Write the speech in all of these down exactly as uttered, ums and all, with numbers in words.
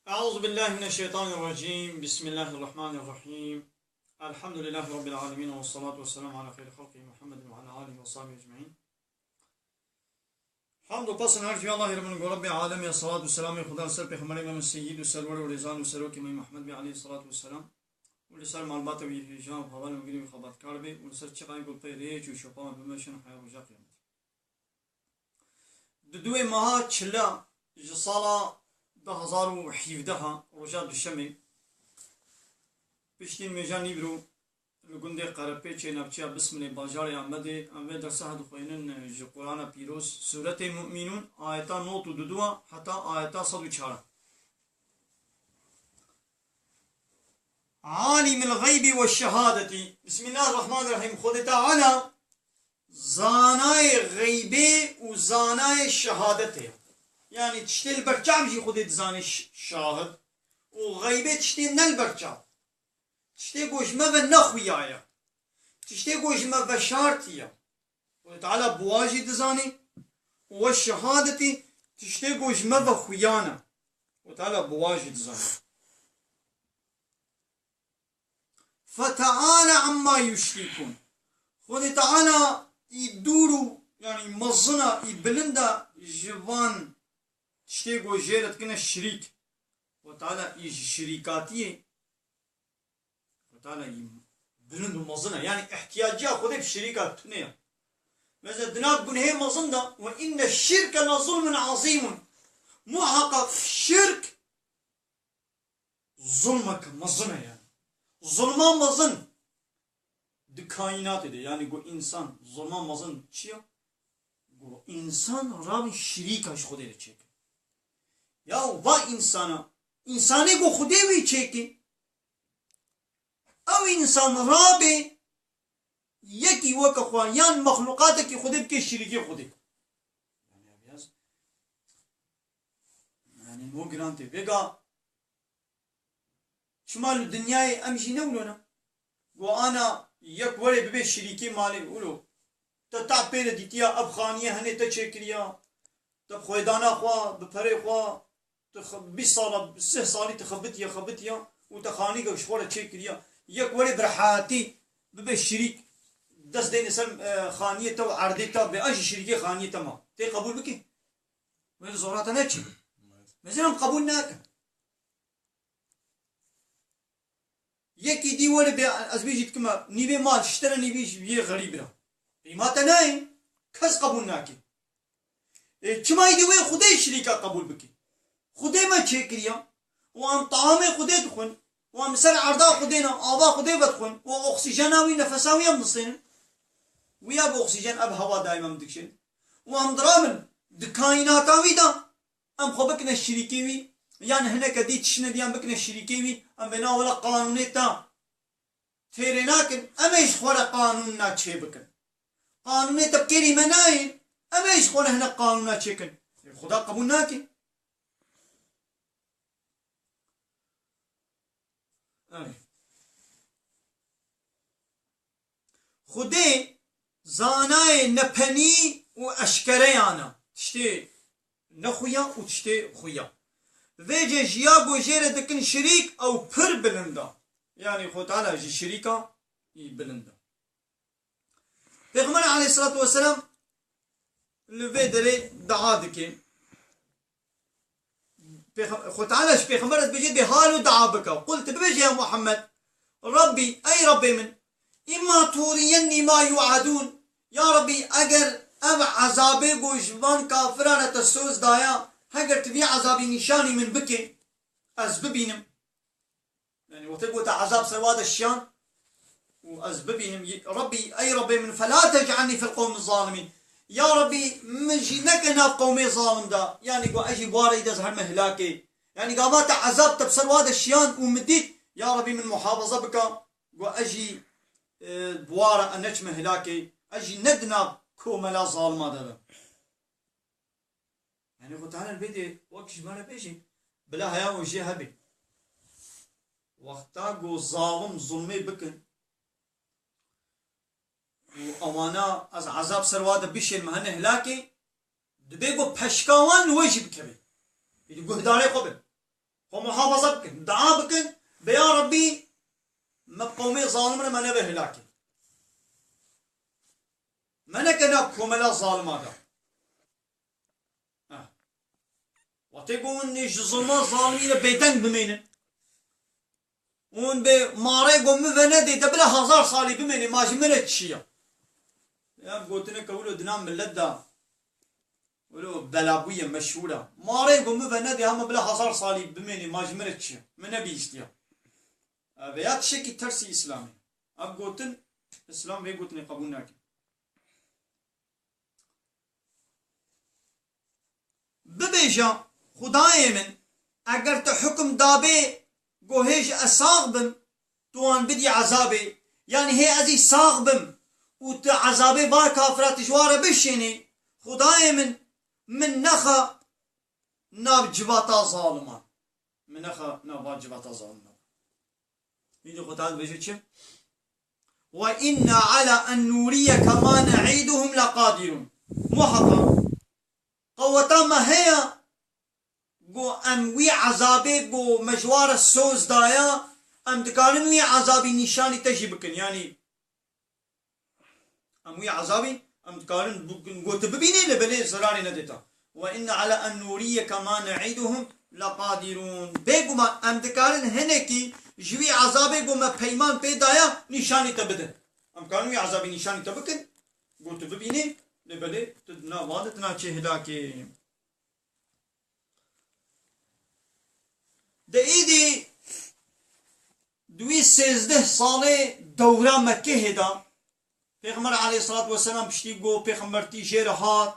أعوذ بالله من الشيطان الرجيم. بسم الله الرحمن الرحيم. الحمد لله رب العالمين، والصلاة والسلام على خير خلقه محمد وعلى آله وصحبه أجمعين. Hamd û pes û her cî Allahê re bin, go Rebbê alemê, selat û selamê Xuda li ser Pêxemberê me, me seyyid û serwer û rêzan û serokê me Muhammed bê aleyhî selatu wesselam û li ser malbata wî, hêjan û hevalên wî, girê wî xebatkar bê û li ser çiqayê ku pey rêç û şopa me bimeşin heya roja qiyametê. Di duwê meha çila ji sala du hezar û hevdeh, roja Duşemê, piştî nûêja nîvro li gundê Qerepêçê navçeya Bismilê bajarê Amedê, em vê dersa dixwînin ji Qur'ana Pîroz, Sûretê Mu'minûn, ayeta nod û dudu heta ayeta sed û çar. Alimil ğeybi ve şehadeti. Bismillahirrahmanirrahim. Xwedê Teala zanayê xeybê û zanayê şehadetê ye. Yanî tiştê li ber çav jî Xwedê dizanê ş-, şahid û xeybê tiştê ne li ber çav. Tiştê ku ji me ve nexuyaye. Tiştê ku ji me veşartiye. Xwedê Teala bi wa jî dizanî û we şehadetî tiştê ku ji me ve xuya ne. Xwedê Teala bi wa jî dizanî. Feteala amma yuşrikûn. Xwedê Teala î dûr û, yanî mezin e, î bilind e ji van tiştê ku jê re dikine şirîk. Xwedê Teala î ji şirîkatiyê Xwedê Teala yî bilind û mezin e. Yanî ihtiyaciya Xwedê bi şirîka tune ye. Mesela di nav gunehê mezin de, "Ve inne şirke le zulmun azîmun." Muhaqqaq şirk zulmek mezin e yani. Zulma mezin di kaînatê de, yani ku însan, zulma mezin çi ye? Ku însan rabin şirîka ji Xwedê re çêkin. Ya va însana, însanê ku Xwedê wî çêkin, ew însan rabe yekî weke xwe yan mexluqatekî Xwedê bike şirîkê Xwedê. Yani, ev yaz, yani, mo giran tê. Vêga çima li dinyayê em jî ne wilo ne? Go ana yek were bibe şirîkê malê wilo. Te ta pê re dîtiya ev xaniye hene te çêkiriya. Te bi xwedana xwe, bi perê xwe, tu xwe-, bîst sala, sih salî tu xebitiye, xebitiye û te xanîgek ji xwe re çêkiriye. Yek were bi rehetî bibe şirîk, dest deyne ser, e, xaniyê te û erdê te bê, a jî şirîkê xaniyê te ma. Tê qebûl bikî? Wê li zora te neçî. Mezin em qebûl nakin. Yekî dî were bê, ez bê jî dikime, nîvê mal, ji te re nîvê ji yê xerîb re. Qîmate nayê, kes qebûl nake. Ê, çima îdî wê Xwedê şirîka qebûl bike? Xwedê me çêkiriya û em taamê Xwedê dixwin û em li ser erda Xwedê ne, ava Xwedê vedixwin û oksîjena wî, nefesa wî em distênin. Wî ya bi oksîjen ev hewa daîm em dikişên. Û em dirabin di kaînata wî de. Em xwe bikine şirîkê wî, yan hineke dî tiştine dî em bikine şirîkê wî, em bêna wela qanûnê te têrê nakin, em ê ji xwe re qanûna çê bikin. Qanûnê te bi kêrî me nayê, em ê ji xwe re hinek qanûna çêkin. Ê, Xuda qebûl nake. Erê. Xwedê zanayê nepenî û eşkereyan e. Tiştê nexuya û tiştê xuya. Vêce ji ya ku jê re dikin şirîk, ew pir bilind e. Yanî Xwedê Teala ji şirîka î bilind e. Pêxember aleyhissalatu vesselam li vê derê dua dike. Pêxe-, Xwe Teala ji Pêxember re dibêje, dê halo dua bike. Qul, tu bibêje ya Muhammed, Rabbî, ey Rabbê min, imma turiyennî ma yu'adûn. Ya Rabbî, eger ev ezabê ku ji van kafiran re te soz daya, heger tu vî ezabî nîşanî min bike, ez bibînim. Yani, wextê ku te ezab ser wa de şiyan û ez bibînim, Rabbî, ey Rabbê min, fela tec'alnî fil qewmi zalimîn. Ya Rabbî, min jî neke nav qewmê zalim de. Yani, ku ez jî warê de ez herme hilakê. Yani, gava te ezab te bi ser wa de şiyan û min dît, ya Rabbî, min muhafaza bika, ku ez jî, e, bi wa re neçime hilakê, ez jî ne di nav komela zalima de bim. Yani Xwe Teala vê de wek ji me re bêjî, bila heya û jê hebî. Wexta ku zalim zulmê bikin û ewana ez ezab ser wa de bişên me hene hilakê, dibê ku peşka wan li we jî bikeve. Êdî guhdarê xwe bin. Xwe muhafaza bikin, dua bikin, bê ya Rebbî, me bi qewmê zalim re me nebe hilakê. Me neke nav komela zalima de. Heh. Wextê ku hûn ji zulma zalimî re bêdeng bimênin, hûn bê marê ku min venedê de bila hezar salî bimênê, ma ji min re çi ya? Ya gotineke wilo di nav milet de, wilo belabûye meşhûr e. Marê ku min venedê hema bila hezar salî bimênê, ma ji min re çi ya? Min nebihîstiya. Ev ya tiştekî tersî Îslamê. Ev gotin, Îslam vê gotinê qebûl nake. Bibêje, Xwedayê min, eger tu hukm dabê, go hêj ez sax bim, tu wan bidî ezabê, yanî hê ez î sax bim û tu ezabê va kafira tu ji wa re bişênî, Xwedayê min, min nexe nav civata zaliman. Min nexe nav va civata zaliman. Îdî Xwedayê dibêje çi? "Ve inna ala en nuriyeke ma ne'iduhum leqadirun." Muheqeq, qeweta me heye, go em wî ezabê, go me ji wa re soz daya, em dikarin wî ezabî nîşanî te jî bikin. Yanî, em wî ezabî, em dikarin bikin, go tu bibînî, lê belê zerarê nedê te. "Ve inna ala en nuriyeke ma ne'iduhum leqadirun." Bêguman em dikarin hinekî ji wî ezabê ku me peyman pê daya nîşanî te bidin. Em karin wî ezabî nîşanî te bikin, ku tu bibînî, lê belê tu di nav wan de tu naçê hilakê. Di êdî di wî sêzdeh salê dewra Mekkehê de, Pêxember aleyhissalatu vesselam piştî ku pêxembertî jê re hat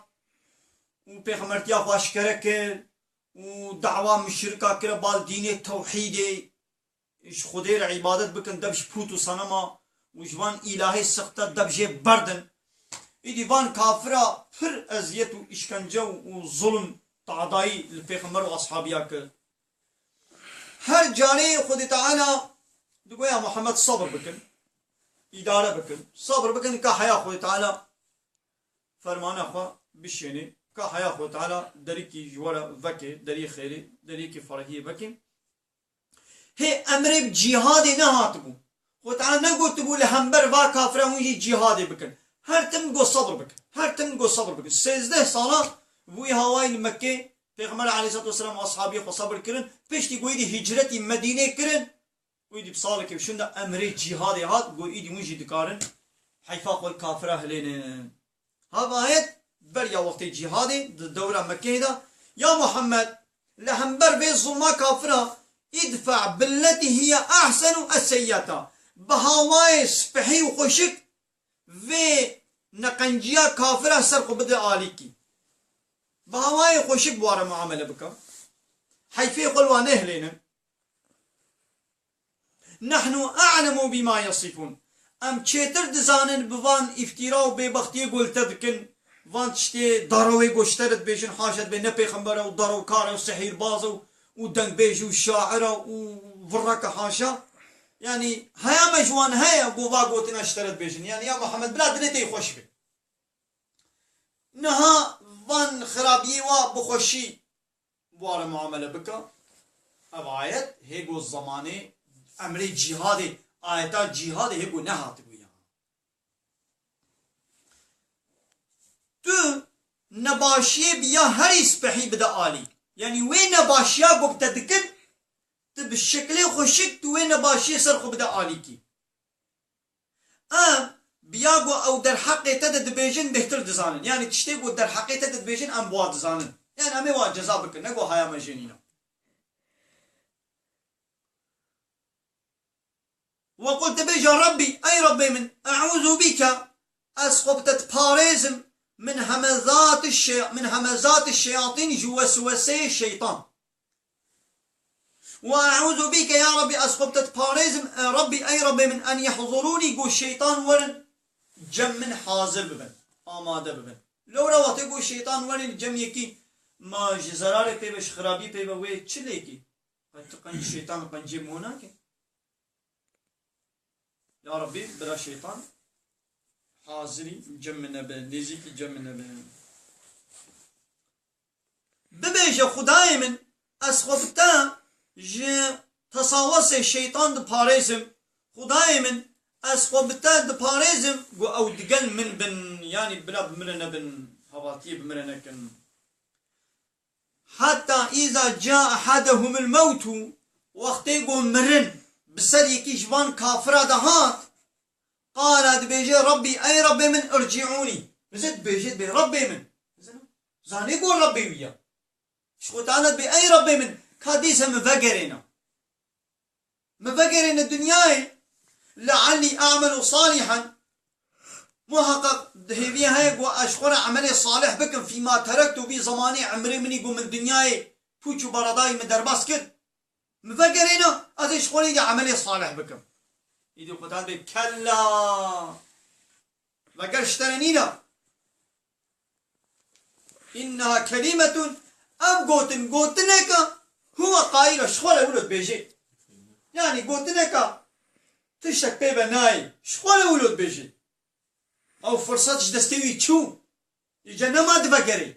û pêxembertiya xwe eşkere kir û dawa muşrika kire bal dînê tewhîdê, ji Xwedê re îbadet bikin, dev ji pût û senema û ji van îlahê sixte dev jê berdin. Îdî van kafira pir eziyet û îşkence û, û zulm, tadayî li pêxember û ashabiya kir. Her carê Xwedê Teala digo ya Muhammed, sebir bikin, îdare bikin, sebir bikin, ka heya Xwedê Teala fermana xwe bişênê, ka heya Xwedê Teala derîkî ji we re veke, derî xêrê, derîkî ferehiyê veke. Hê emrê bi cîhadê nehatibû. Xwedê Teala negotibû li hember va kafira hûn jî cîhadê bikin. Her tim go sebir bikin. Her tim go sebir bikin. Sêzdeh sala bi wî hawayî li Mekkê Pêxember aleyhissalatu vesselam û ashabiyê xwe sebir kirin. Piştî ku êdî hicretî Medînê kirin, û êdî bi salekê bi şûn de emrê cîhadê hat, go êdî hûn jî dikarin heyfa xwe li kafira hilênin. Hava ayet beriya wextê cîhadê di dewra Mekkeyê de, ya Muhammed, li hember vê zulma kafira, idfa billeti hiye ahsenu es-seyyata. Bi hawayê spehî û xweşik vê neqenciya kafira ser xwe bide alîkî. Bi hawayê xweşik bi wa re muamele bike. Heyfê xwe li wa nehilênin. Nehnu a'lemu bima yasifun. Em çêtir dizanin bi van îftîra û bêbextiyê ku li te dikin, van tiştê darewê ku ji te re dibêjin, haşa dibê ne pêxember e û darewkar e û sihîrbaz e û, û dengbêj û şair e û virreke haşa. Yanî heya me ji wan heye ku va gotina ji te re dibêjin. Yanî ya Muhammed bila dilê te yê xweş be. Niha van xirabiyê wa bi xweşî bi wa re muamele bike. Ev ayet hê ku zemanê emrê cîhadê, ayeta cîhadê hê ku nehatibû ya. Tu nebaşiyê bi ya herî spehî bide alî. Yanî wê nebaşiya ku bi te dikin, tu bi şeklê xweşik tu wê nebaşiyê ser xwe bide alîkî. Em bi ya ku ew derheqê te de dibêjin bêhtir dizanin. Yanî tiştê ku derheqê te de dibêjin em bi wa dizanin. Yanî em ê wa ceza bikin, ne ku haya me jê nîne. Wequl dibêje Rebbî, ey Rebbê min, eûzû bîke, ez xwe bi te diparêzim, min hemezatî şe-, min hemezatî şeyatîn, ji wesweseyê şeytan. Ve eûzû bîke, ya Rebbî, ez xwe bi te diparêzim, e Rebbî, ey Rebbê min, en yehzurûnî, ku şeytan werin cem min hazir bibin, amade bibin. Lewra wextê ku şeytan werin cem yekî, ma ji zerarê pê ve, ji xirabî pê ve wê çi lêkî? Qet tu qenc şeytan qencê min nake. Ya Rebbî, bira şeytan hazirî cem min nebe, nêzîkî cem min nebe. Bibêje, Xwedayê min, ez xwe bi te Ji tesawesê şeytan diparêzim. Xwedayê min, ez xwe bi te diparêzim, ku ew digel min bin, yanî bila bi min re nebin, hevaltiyê bi min re nekin. Heta îza ca ehedehumul mewtu, wextê ku mirin bi ser yekî ji van kafira de hat, qala, dibêje, Rabbî, ey Rabbê min, irciûnî. Bize dibêje, dibê, Rabbê min. Zanê ku Rabbê wî ye. Ji xwe tane dibê, ey Rabbê min, ka dîse min vegerêne. Min vegerêne dinyayê, leallî a'melu salihan, muheqeq di hêviya heye ku ez ji xwe re emelê salih bikim, fîma terektu, vî zemanê emrê min î ku min dinyayê pûç û beredayî min derbas kir. Min vegerêne, ez ê ji xwe re îdî emelê salih bikim. Îdî Xudan bê, kella, veger ji te re nîne. Înneha kelîmetun, ev gotin, gotineke, huwe qailuha, ji xwe re wilo dibêje. Yanî gotineke tiştek pê ve nayê, ji xwe re wilo dibêje. Ew firsat ji destê wî çû, îca nema divegerê.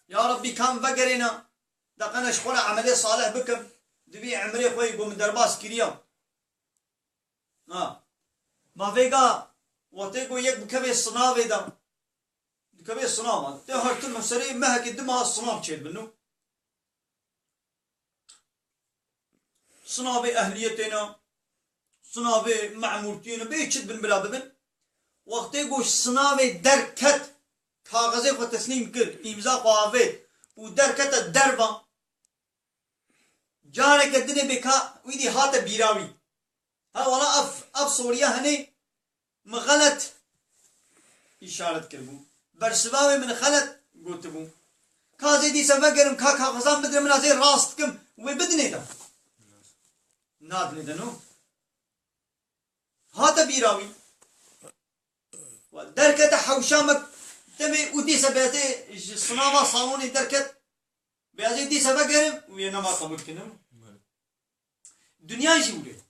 Ya Rabbî, ka min vegerêne, de qene ji xwe re emelê salih bikim, di vî emrê xwe yî ku min derbas kiriya. Ha. Ma vêga, wextê ku yek bikevê sinavê de, dikevê sinava, tê her tim serê mehekê, di meha sinav çêdibin, no? Sinavê ehliyetê ne, sinavê memûrtiyê ne, bê çi dibin bila bibin. Wextê ku sinavê derket, kaxezê xwe teslîm kir, îmza xwe avêt û derkete derva, careke dinê bê ka wî dî hate bîra wî. Ha, wala ev, ev soriya henê min xelet îşaret kiribû. Bersiva wê min xelet gotibû. Ka ez ê dîse vegerim, ka kaxizan bidire min, ez ê rast bikim, wê bidinê de. Nadinê de, no? Hate bîra wî. Derkete hewşa me demê û dîse bê ez ê ji sinava salonê derket, bê ez ê dîse vegerim, wê nema qebûl kirin. Dinya jî wile.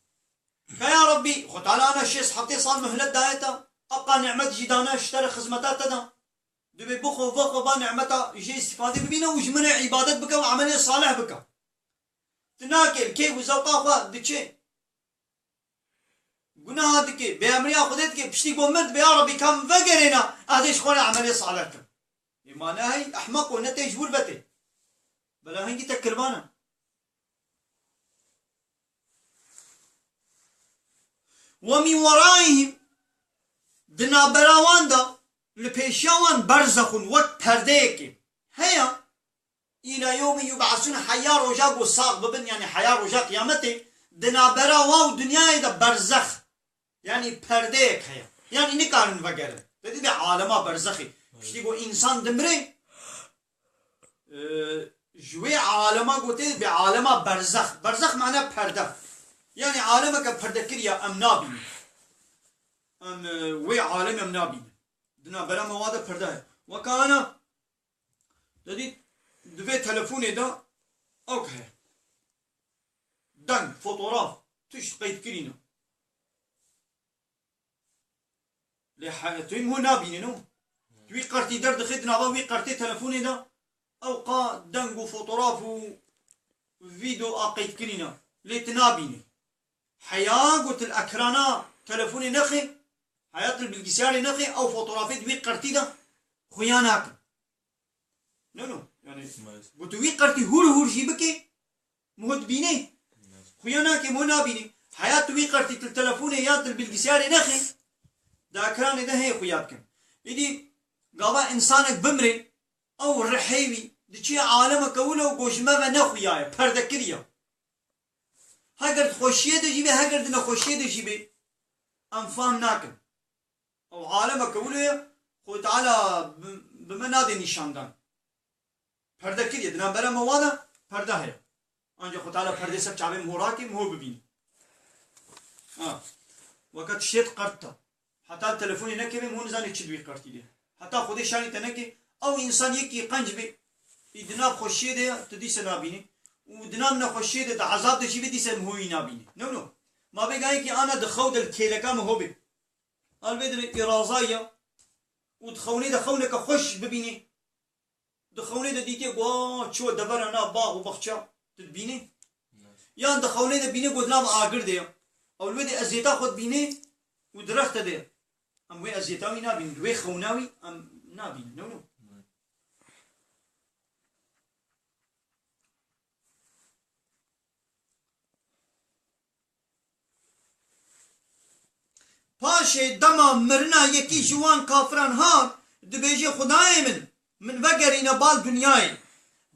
Ka ya Rabbî, Xwe Teala ana şêst heftê sal muhlet daye te, eqa nimet jî dane ji te re, xizmeta te de. Dibê bixwe, vexwe, va nimeta jê îstîfadê bibîne û ji min re îbadet bike û emelê salih bike. Tu nakê, li kêf û zewqa xwe diçê. Gunaha dike, bêemriya Xwedê dike, piştî ku mird, dibê, ya Rabbî, ka min vegerêne, ez ê ji xwe re emelê salih kim. Ê ma ne hey, ehmeqo, ne tê ji wir vetê. Bela hingî te kirvan e. Ve min weraihim, di navbera wan de, li pêşiya wan, berzexun, wek perdeyekê heye, îla yewmî yub'esûn, heya roja ku sax bibin, yanî heya roja qiyametê, di navbera wan û dinyayê de berzex, yanî perdeyek heye. Yanî nikarin vegerin. Te dî vê alema berzexê. Piştî ku însan dimrê, e, ji wê alema gotê vê alema berzex. Berzex mane perde. Yanî alemeke perdekirî ya, em nabînin. Em, e, wê alem em nabînin. Di navbera me wa de perde heye. Weka ana, te dî, di vê telefonê de ew heye. Deng, fotograf, tişt qeydkirî ne. Lê he-, tu hîn hû nabînî, no? Tu wî qertî derdixî di nava wî qertê telefonê de, ew qa deng û fotograf û vîdeo a qeydkirî ne. Lê tu nabînî. Heya ku tu li ekrana telefonê nexê, heya tu li bilgisayarê nexê, ew fotografê di wî qertî de xuya nakin. No, no. Yani, maalesef, ku tu wî qertî hûr hûr jî bikê, min hû dibînê. Maalesef. Xuya nakê, min hû nabînê. Heya tu wî qertî tu li telefonê ya tu li bilgisayarê nexê, di ekranê de heye xuya dikin. Îdî gava însanek bimrê, ew rihê wî diçe alemeke wilo ku ji me ve ne xuya ye, perdekirî ye. Heger di xweşiyê de jî be, heger di nexweşiyê de jî be, em fam nakin. Ew alemeke wilo ye, Xwedê Teala bi, bi me nadê nîşandan. Perde kiriye, di navbera me wa de perde heye. Ancak Xwedê Teala perdê ser çavê min hû rakê, min hû bibînî. Ha. Weke tiştê di qert de. Heta telefonê nekeve, min hû nizanê çi di wî qertî de. Heta Xwedê şanî te neke, ew însan yekî qenc be, î di nav xweşiyê de ye, tu dîse nabînî. Û di nav nexweşiyê de, di ezab de jî be, dîse min hû wî nabînî. No, no. Ma vêga yekî ana di xew de li kêleka min hû be. Al vê dirê îraza ya û di xewnê de xewneke xweş bibînî. Di xewnê de dîtiye ku, ha, çû devera nav bax û baxça, tu dibînî? Yan di xewnê de bînî ku di nav agir de ye. Ew li wê de eziyeta xwe dibînî û di rexte de ye. Em wê eziyeta wî nabînin. Di wê xewna wî em nabînin. No, no. Paşê dema mirina yekî ji wan kafiran hat, dibêje, Xwedayê min, min vegerîne bal dinyayê.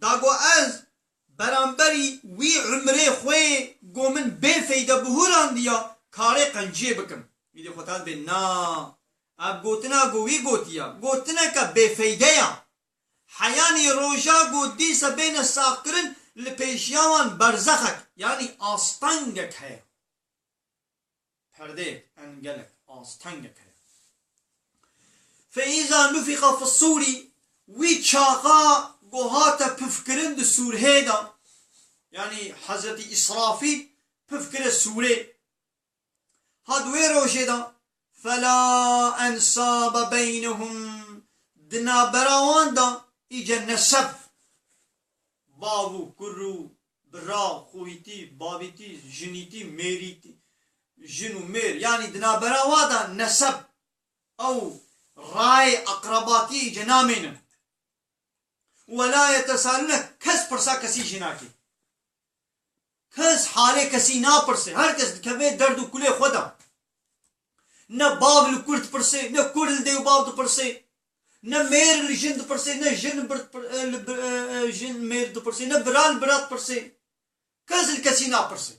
Da ku ez beramberî wî umrê xwe ku min bêfeyde bihûrandiya, karê qenciyê bikim. Îdî Xwedayê bê, na. Ev gotina ku wî gotiya, gotineke bêfeyde ya. Heyanî roja ku dîsa bêne saxkirin li pêşiya wan berzexek, yanî astengek heye. Perdeyek, engelek, astengek heye. Fe îza nufixa fis sûrî, wî çaxa ku hate pifkirin di sûrhê de, yanî Hezretî Îsrafîl pifkire sûrê, Ha di wê rojê de, fela ensabe beynehum, di navbera wan de îce neseb, bav û kur û bira, xûyîtî, bavîtî, jinîtî, mêrîtî, jin û mêr, yanî di navbera wan de neseb, ew rayê eqrebatiyê îce namêne. Wela yetesalûne, kes pirsa kesî jî nake. Kes halê kesî napirse. Her kes dikeve derd û kulê xwe de. Ne bav li kur dipirse, ne kur li dê û bav dipirse. Ne mêr li jin dipirse, ne jin li bir dipir-, e, li bir, e, e, jin mêr dipirse, ne bira li bira dipirse. Kes li kesî napirse.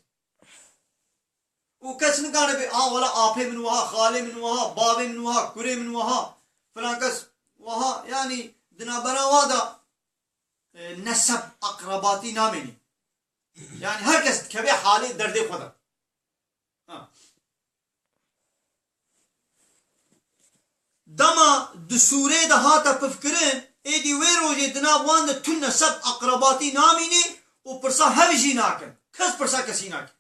Û kes nikane bê, "A wela apê min wiha, xalê min wiha, bavê min wiha, kurê min wiha, filan kes wiha." Yanî di navbera wa de, e, neseb, akrabatî namênî. Yanî her kes dikeve halê derdê xwe de. Ha. Dema di sûrê de hate pifkirin, êdî wê rojê di nav wan de tu neseb, akrabatî namînî û pirsa hev jî nakin. Kes pirsa kesî nake.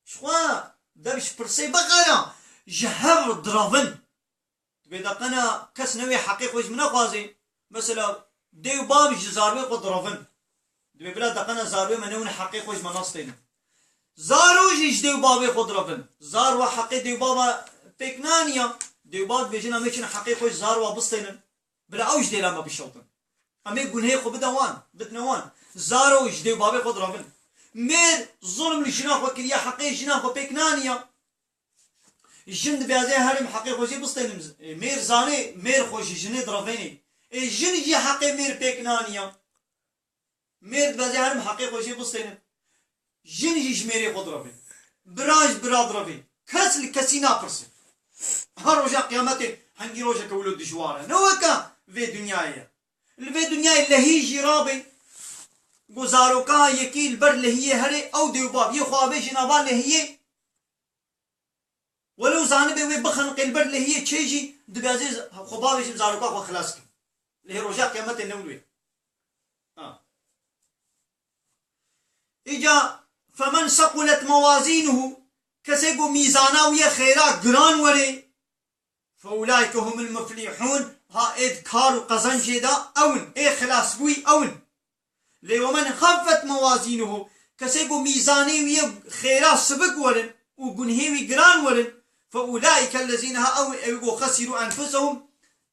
Ji xwe dev ji pirsê bixera, ji hev direvin. Dibê de qena kes ne wê heqê xwe ji min nexwazê. Mesela dê û bav ji zarwê xwe direvin. Dibê bila de qena zarwê me newin heqê xwe ji me nastênin. Zaro jî ji dê û bavê xwe direvin. Zarwa heqê dê û bava pêk naniya. Dê û bav dibêjin em ê çin heqê xwe ji zarwa bistênin. Bila ew ji dêla me bişewtin. Em ê gunhê xwe bide wan, bidine wan. Zaro ji dê û bavê xwe direvin. Mêr zulm li jina xwe kiriye, heqê jina xwe pêk naniya. Jin dibêje herim heqê xwe jê bistênim. Ê, mêr zanê, mêr xwe ji jinê direvênê. Ê, jin jî heqê mêr pêk naniya. Mêr dibêje herim heqê xwe jê bistênim. Jin jî ji mêrê xwe direvê. Bira ji bira direvê. Kes li kesî napirse. Ha roja qiyametê hengî rojeke wilo dijwar e. Ne weke vê dinyayê ye. Li vê dinyayê lehî jî rabê. Ku zaroka yekî li ber lehiyê herê, ew dê û bav yê xwe avê ji nava lehiyê. Welo zanibê wê bixeniqê li ber lehiyê çê jî dibêje xwe bavêjim zaroka xwe xilas kim. Lê roja qiyametê ne wê. Ha. Îca femen sekulet mewazînuhu, kesê ku mîzana wî ye xêra giran werê, fe ulaîke humul muflihûn, ha ê di kar û qezencê de ew in, ê xilasbûyî ew in. Lê we men xeffet mewazînuhu, kesê ku mîzanê wî yê xêra sivik werin û gunhê wî giran werin, fe ulaîke ellezîne, ha ew, ew ku xesîrû enfusehum,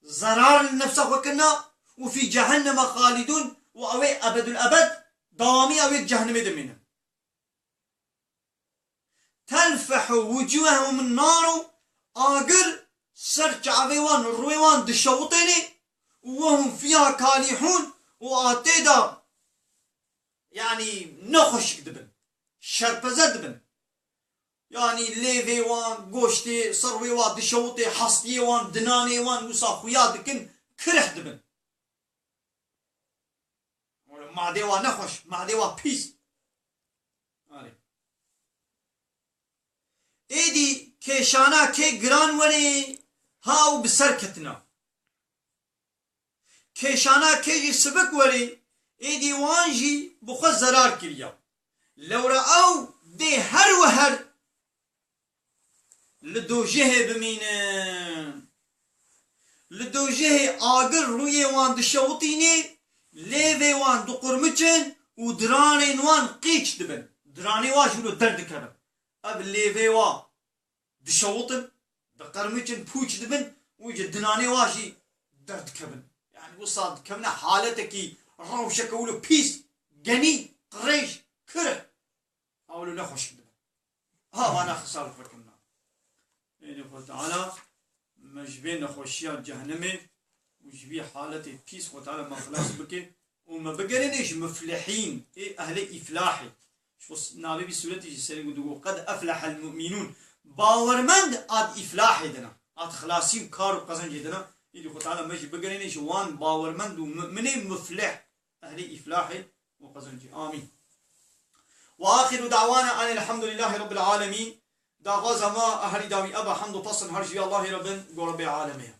zerar li nefsa xwe kirina û fî cehenneme xalidûn û ew ê ebedul ebed dawamî ew ê di cehennemê de mînin. Telfehu wucuhum naru, agir ser çavê wan, rûyê wan dişewitêne û wehum fîha kalîhûn û a tê de, yanî nexweşik dibin, şerpeze dibin. Yanî lêvê wan, goştê ser wê wa dişewitê, hestiyê wan, dinanê wan wisa xuya dikin, kirih dibin. Madê wa nexweş, madê wa pîs. Arê. Êdî kêşana kê giran werê, ha ew bi ser ketina. Kêşana kê jî sivik werê, êdî wan jî bi xwe zerar kiriya. Lewra ew dê her û her li dojehê bimînin. Li dojehê agir rûyê wan dişewitînê, Lêvê wan diqurmiçin û diranên wan qîç dibin. Diranê wa jî wilo derdikevin. Ev lêvê wa dişewitin, diqermiçin, pûç dibin û ji dinanê wa jî derdikevin. Yani wisa dikevine haletekî, rewşeke wilo pîs, genî, qirêj, kirih. Ha wilo nexweşik dibin. Ha vana xisar xwe kirina. Êdî Xwe Teala me ji vê nexweşiya cehennemê û ji vî haletê pîs Xwe Teala me xilas bike û me bigerêne ji muflihîn, ê ehlê îflahê. Ji xwe s-, navê vî sûretê jî serê ku digo, "Qed eflehel mu'minûn." Bawermend ad îflahê de ne, ad xilasî û kar û qezencê de ne. Êdî Xwe Teala me jî bigerêne ji wan bawermend û mu'minê muflih, ehlê îflahê û qezencê. Amîn. Ve axiru da'wana enelhamdulillahî rabbil alemîn. Daxwaza me a herî dawî ev e, hemd û pesn her ji vî Allahî re bin, ku Rebbê alemê ye.